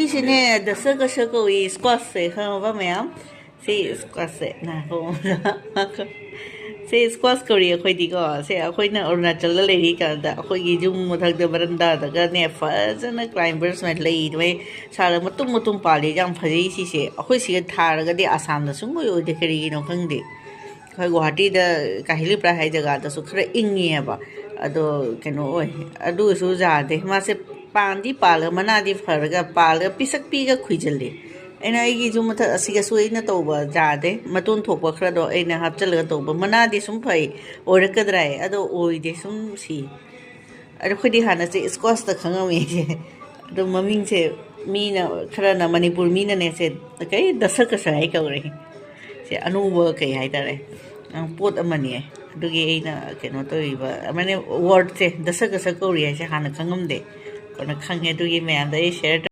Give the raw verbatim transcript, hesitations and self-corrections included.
ꯁꯤꯅꯦ ꯗꯁ ꯀꯁ ꯀꯧꯏ, ꯁ꯭ꯀ꯭ꯋꯥꯁꯁꯦ ꯈꯪꯉꯕ ꯃꯌꯥꯝ? ꯁꯤ ꯁ꯭ꯀ꯭ꯋꯥꯁꯁꯦ ꯅꯥꯈꯣ꯫ ꯁꯤ ꯁ꯭ꯀ꯭ꯋꯥꯁ ꯀꯧꯔꯤ ꯑꯩꯈꯣꯏꯗꯤꯀꯣ꯫ ꯁꯦ ꯑꯩꯈꯣꯏꯅ ꯑꯔꯨꯅꯥꯆꯜꯗ ꯂꯩꯔꯤ ꯀꯥꯟꯗ ꯑꯩꯈꯣꯏꯒꯤ ꯌꯨꯝ ꯃꯊꯛꯇ ꯕꯔꯟꯗꯥꯗꯒꯅꯦ ꯐꯖꯅ ꯀ꯭ꯂꯥꯏꯝꯕꯔ ꯁꯨꯃꯥꯏꯅ ꯂꯩ ꯑꯗꯨꯃꯥꯏꯅ ꯁꯥꯔꯒ ꯃꯇꯨꯝ ꯃꯇꯨꯝ ꯄꯥꯜꯂꯤ꯫ ꯌꯥꯝ ꯐꯖꯩ ꯁꯤꯁꯦ꯫ ꯑꯩꯈꯣꯏ ꯁꯤꯒ ꯊꯥꯔꯒꯗꯤ ꯑꯁꯥꯝꯗ ꯁꯨꯡꯑꯣꯏ ꯑꯣꯏꯗꯦ, ꯀꯔꯤꯒꯤꯅꯣ ꯈꯪꯗꯦ꯫ ꯑꯩꯈꯣꯏ ꯒꯨꯋꯥꯍꯥꯇꯤꯗ ꯀꯥꯍꯤꯂꯤꯄ꯭ꯔꯥ ꯍꯥꯏ ꯖꯒꯥꯗꯁꯨ ꯈꯔ ꯏꯪꯉꯦꯕ, ꯑꯗꯣ ꯀꯩꯅꯣ ꯑꯣꯏ, ꯑꯗꯨꯁꯨ ꯌꯥꯗꯦ꯫ ꯃꯥꯁꯦ ꯄꯥꯟꯗꯤ ꯄꯥꯜꯂꯒ, ꯃꯅꯥꯗꯤ ꯐꯔꯒ ꯄꯥꯜꯂꯒ ꯄꯤꯁꯛ ꯄꯤꯒ ꯈꯨꯏꯖꯜꯂꯤ꯫ ꯑꯩꯅ ꯑꯩꯒꯤꯁꯨ ꯃꯊꯛ ꯑꯁꯤꯒꯁꯨ ꯑꯩꯅ ꯇꯧꯕ ꯌꯥꯗꯦ, ꯃꯇꯣꯟ ꯊꯣꯛꯄ ꯈꯔꯗꯣ ꯑꯩꯅ ꯍꯥꯞꯆꯤꯜꯂꯒ ꯇꯧꯕ, ꯃꯅꯥꯗꯤ ꯁꯨꯝ ꯐꯩ, ꯑꯣꯏꯔꯛꯀꯗ꯭ꯔꯥ ꯍꯥꯏ, ꯑꯗꯣ ꯑꯣꯏꯗꯦ, ꯁꯨꯝ ꯁꯤ꯫ ꯑꯗꯣ ꯑꯩꯈꯣꯏꯗꯤ ꯍꯥꯟꯅꯁꯦ ꯁ꯭ꯀ꯭ꯋꯥꯁꯇ ꯈꯪꯉꯝꯃꯤ ꯑꯩꯁꯦ꯫ ꯑꯗꯣ ꯃꯃꯤꯡꯁꯦ ꯃꯤꯅ, ꯈꯔꯅ, ꯃꯅꯤꯄꯨꯔ ꯃꯤꯅꯅꯦ ꯁꯦ ꯀꯩ ꯗꯁ ꯀꯁ ꯍꯥꯏ ꯀꯧꯔꯦ꯫ ꯁꯦ ꯑꯅꯧꯕ ꯀꯩ ꯍꯥꯏꯇꯥꯔꯦ, ꯑ, ꯄꯣꯠ ꯑꯃꯅꯤ꯫ ꯑꯗꯨꯒꯤ ꯑꯩꯅ ꯀꯩꯅꯣ ꯇꯧꯔꯤꯕ ꯑꯃꯅ ꯋꯥꯔꯗꯁꯦ ꯗꯁ ꯀꯁ ꯀꯧꯔꯤ ꯍꯥꯏꯁꯦ ꯍꯥꯟꯅ ꯈꯪꯉꯝꯗꯦ꯫ ꯀꯣꯟꯅ ꯈꯪꯉꯦ꯫ ꯑꯗꯨꯒꯤ ꯃꯌꯥꯝꯗ ꯑꯩ ꯁꯤꯌꯔ